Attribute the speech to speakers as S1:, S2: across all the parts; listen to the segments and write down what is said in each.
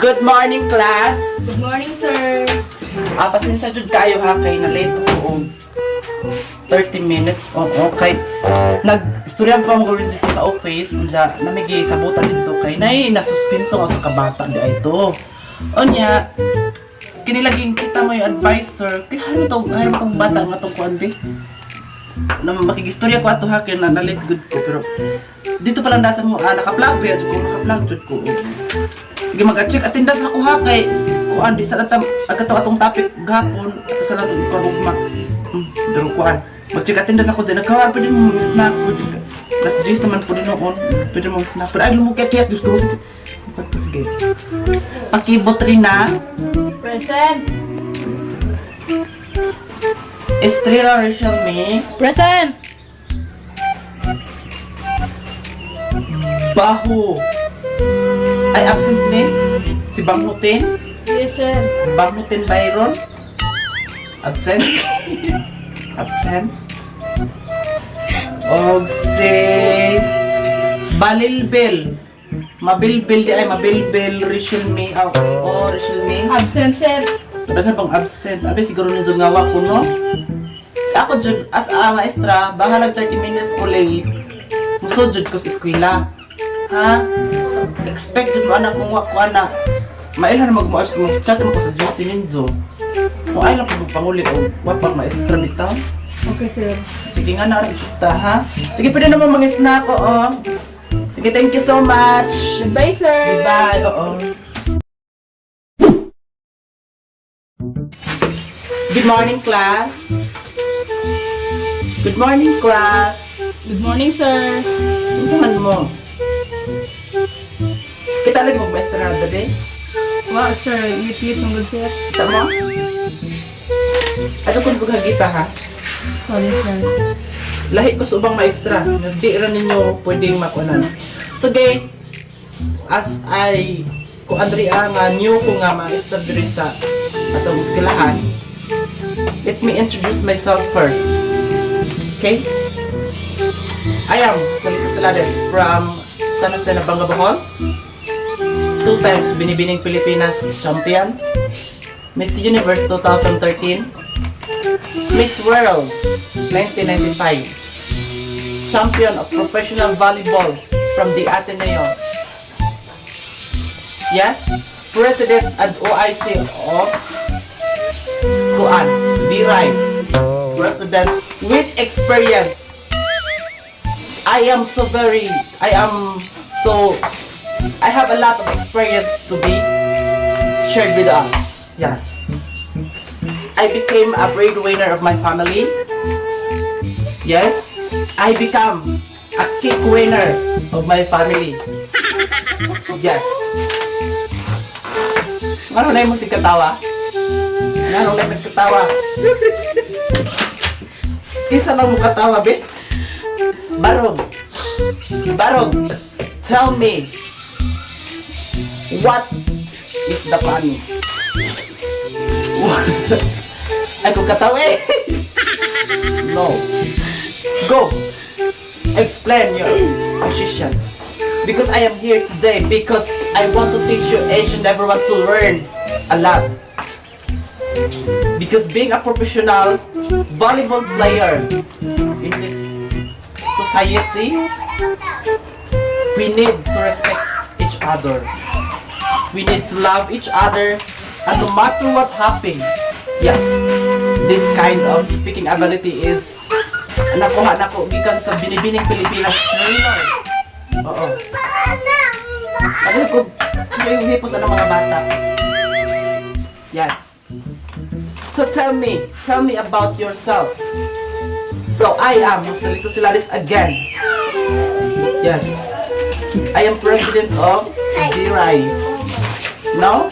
S1: Good morning, class!
S2: Good morning, sir.
S1: Ah, pasensya jud kayo ha kay na late ko og 30 minutes. Oo, kay nag-istorya pa mo dito sa office unsa namigi sabutan dito kay nay nasuspenso nga sa kabata di ay to. Unya, kini laging kita mo yung advisor kay ano tong bata nga tong kuan be. Na makigistorya ko ato ha kay na late good ko, pero dito pa lang dasa mo ah, naka-plug ba ko, naka-plug jud ko. Sige, mag-check attendance ako ha kay kuan di sa natam agkato atong topic gahapon ato sa latong ikaw ugma. Pero kuan mag-check attendance ako dyan, nagkawan pwede mo mga snack, pwede ka last juice naman pwede noon, pwede mo snack, pero ay lumukit kiyat, Diyos ko, sige. Kuan ko, sige. Pakibot rin na.
S2: Present.
S1: Estrella Rachel May.
S2: Present.
S1: Baho. Ay, absent ni si Banghutin.
S2: Yes, sir.
S1: Banghutin Byron. Absent. Absent. Og si Balilbel. Mabilbil di ay Mabilbil Rachel May. Oh, oh Rachel May.
S2: Absent, sir.
S1: Daghan pang absent. Abi siguro nito ngawa ko, no. Ako jud as a maestra, bahalag 30 minutes ko late. Musod jud ko sa eskwela. Ha? Expect jud mo anak kung wa ko ana. Mailhan mag mo chat mo ko sa GC Minzo. Mo ay lang ko panguli og wa pang maestra bitaw.
S2: Okay, sir.
S1: Sige nga na ta ha. Sige, pwede naman mga snack, oo. Sige, thank you so much.
S2: Goodbye, sir.
S1: Goodbye, oo. Good morning, class. Good morning, class.
S2: Good morning, sir.
S1: Unsa man mo? Kita lagi mag-maestra na dali.
S2: Wow, sir. Late-late mong good, sir.
S1: Kita mo? Ato kung kita ha.
S2: Sorry, sir.
S1: Lahi ko sa ubang maestra. Di ra ninyo pwedeng makunan. Sige, as I ko Andrea nga new ko nga maestra diri sa atong eskwelahan. Let me introduce myself first. Okay? I am Salita Salades from San Jose, Nabanga, Bohol. Two times Binibining Pilipinas champion. Miss Universe 2013. Miss World 1995. Champion of professional volleyball from the Ateneo. Yes, President and OIC of Kuan, Biray. President with experience. I have a lot of experience to be shared with us. Yes. I became a breadwinner of my family. Yes, I become a cake winner of my family. Yes. Ano na yung katawa? Ano na yung nagkatawa? Isa lang mo katawa, be? Barog. Barog. Tell me, what is the funny? What? Ay, kung katawa eh. No. Go. Explain your position. Because I am here today because I want to teach you each and everyone to learn a lot. Because being a professional volleyball player in this society, we need to respect each other. We need to love each other, and no matter what happens, yes, this kind of speaking ability is nakuha nako gikan sa Binibining Pilipinas trainer. Oo. Ano ko may hipos ang mga bata. Yes. So tell me about yourself. So I am Joselito Silaris again. Yes. I am president of BRI. No?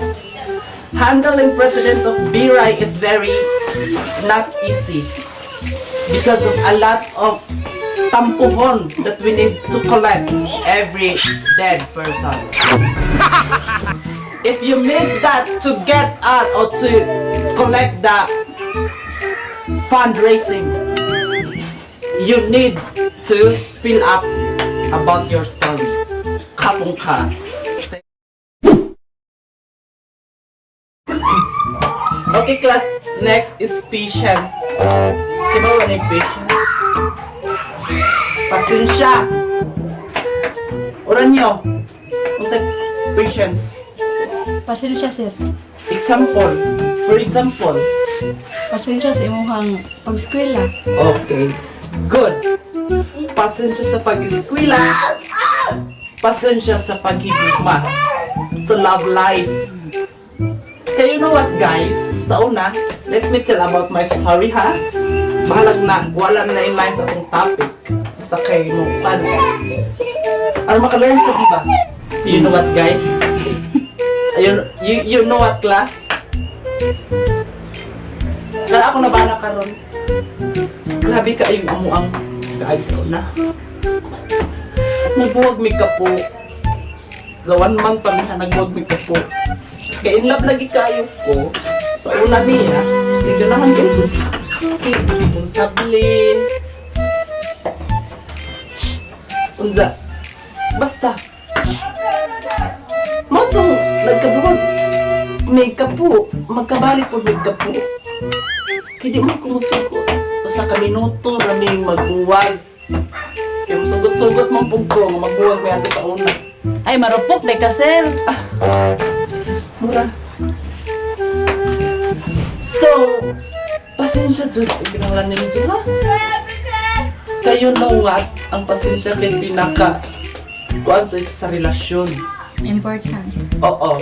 S1: Handling president of BRI is very not easy because of a lot of tampuhon that we need to collect every dead person. If you miss that to get out or to collect the fundraising, you need to fill up about your story. Hapong ka. Okay, class. Next is patience. Diba wala yung patience? Pasensya. Oran nyo. Unsa patience?
S2: Pasensya, sir.
S1: Example. For example.
S2: Pasensya sa imuhang pag-eskwela.
S1: Okay. Good. Pasensya sa pag-eskwela. Pasensya sa paghigugma. Sa love life. Kaya you know what, guys? Sa una, let me tell about my story, ha? Bahalag na, wala na in line sa atong topic. Basta kayo mo, paano? Ano maka-learn sa diba? You know what, guys? You know what, class? Kaya ako na ba na karon? Grabe ka yung amo ang kaag sa una. Nagbuwag mi kapo. Gawan man pa miha, nagbuwag mi kapo. Kay in love lagi kayo ko. Sa una niya, di ganahan kayo. Okay, responsable. Unsa. Basta. Mo tong nagkabuwag may kapo, magkabali po may kapo. Kaya di mo kumusugot. Usa ka minuto raming magbuwag. Kaya musugot-sugot man pug ko nga magbuwag may ato sa una.
S3: Ay, marupok de ka, sir.
S1: Mura. So, pasensya jud kinahanglan ninyo jud ha. Kayo know what? Ang pasensya kay pinaka kuan sa relasyon.
S2: Important.
S1: Oo.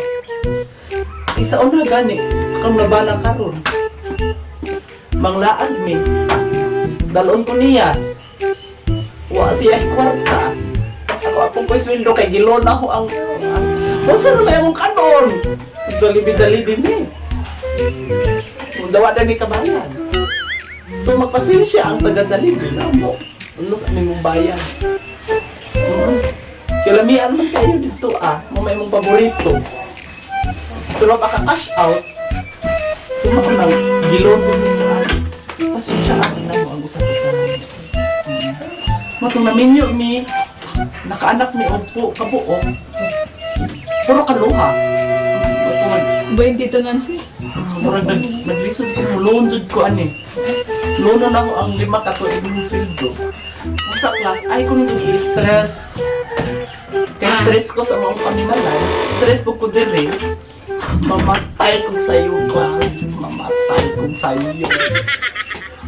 S1: Isa una gani, sa kang nabana karon. Manglaag mi. Dalon ko niya. Wa siya kwarta. Ako akong ko sweldo kay gilona ho ang Unsa na may among kanon? Dalibi-dalibi mi. Kung dawa na ni kabayan. So magpasensya ang taga Jollibee na mo. Ano sa aming mong bayan? Kalamian man kayo dito ah. Mo may mong paborito. Pero baka cash out, suma ko ng gilon ko dito ah. Pasensya ato na mo ang usap-usap. Matong naminyo mi, nakaanak mi og po kabuok. Puro kaluha. Matong
S2: 22 man, sir.
S1: murag naglisod ko mo loan jud ko ani. Loan na ako ang 5 ka tuig ng sweldo. Kung sa class ay ko nang i-stress. Kay stress ko sa mga pamimalay. Stress po ko dire. Mamatay kong sayo, class. Mamatay kong sayo.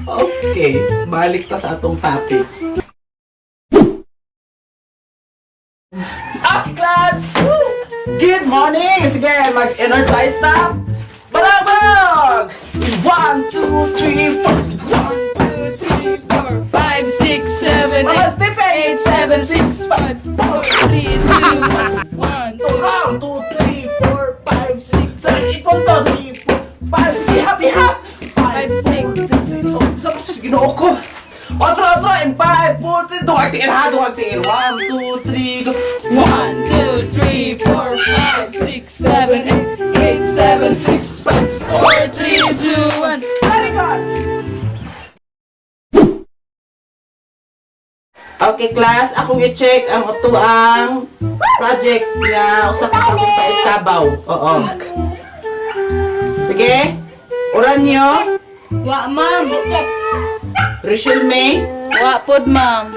S1: Okay, balik ta sa atong topic. Okay, class! Woo! Good morning! Sige, mag-energize ta! Barang, barang! 1, 2, 3, 4!
S2: 1, 2, 3, 4, 5, 6, 7,
S1: Mga Stephen!
S2: 8, 7, 6, 5, 4, 3, 2, 1, 1, 2.
S1: 1, 2, 3, 4, 5, 6, 7, ipon to! 3, 4, 5, sige, happy, hap!
S2: 5, 6.
S1: 6, Ginoo ko! Otro, otro! And 5, 4, 3, duhag tiin ha, duhag tiin! 1, 2, 3, go!
S2: 1, 2, 3, 4, 5, 6, 7, 8, 8, 7, 6, 5, 4, 3, 2, 1.
S1: Very good! Okay, class. Akong i-check ang utuang project na usa ka akong paiskabaw. Oo. Sige. Oranyo,
S2: Wa, ma'am.
S1: Rachel May,
S3: Wa pod, ma'am.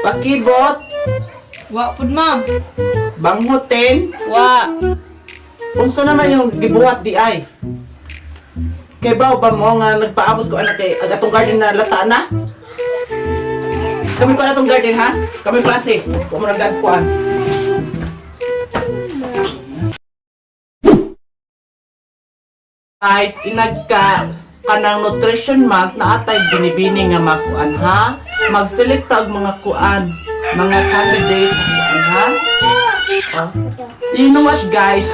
S1: Pakibot,
S2: Wa pud, ma'am.
S1: Banghutin.
S3: Wa.
S1: Unsa naman yung gibuhat di ay? Kay ba ba mo nga nagpaabot ko anak kay ag atong garden na lata na? Kami ko na atong garden ha? Kami klase. Wa mo nagagkuan. Guys, inagka kanang nutrition month na atay binibini nga makuan ha. Mag-select ta og mga kuan, mga candidates kuan ha. Oh. You know what, guys?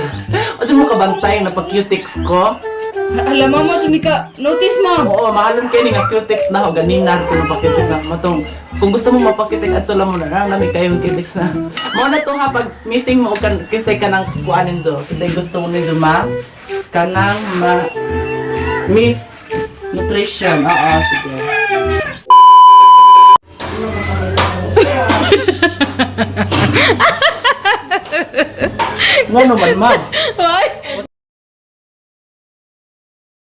S1: O di mo kabantay na pag-cutix ko?
S2: Alam mo, ma'am, sumika. Notice, ma'am.
S1: Oo, mahalon kayo ni nga cutex na ho. Ganina ko na pag-cutex na. Matong, kung gusto mo mapag-cutex, ato lang mo na. Nami kayong cutex na. Mao na to ha, pag meeting mo, kan, kinsay ka ng kuanin zo. Kinsay gusto mo ninyo ma, kanang ma, Miss Nutrition. Oo, sige. Nga naman, ma'am.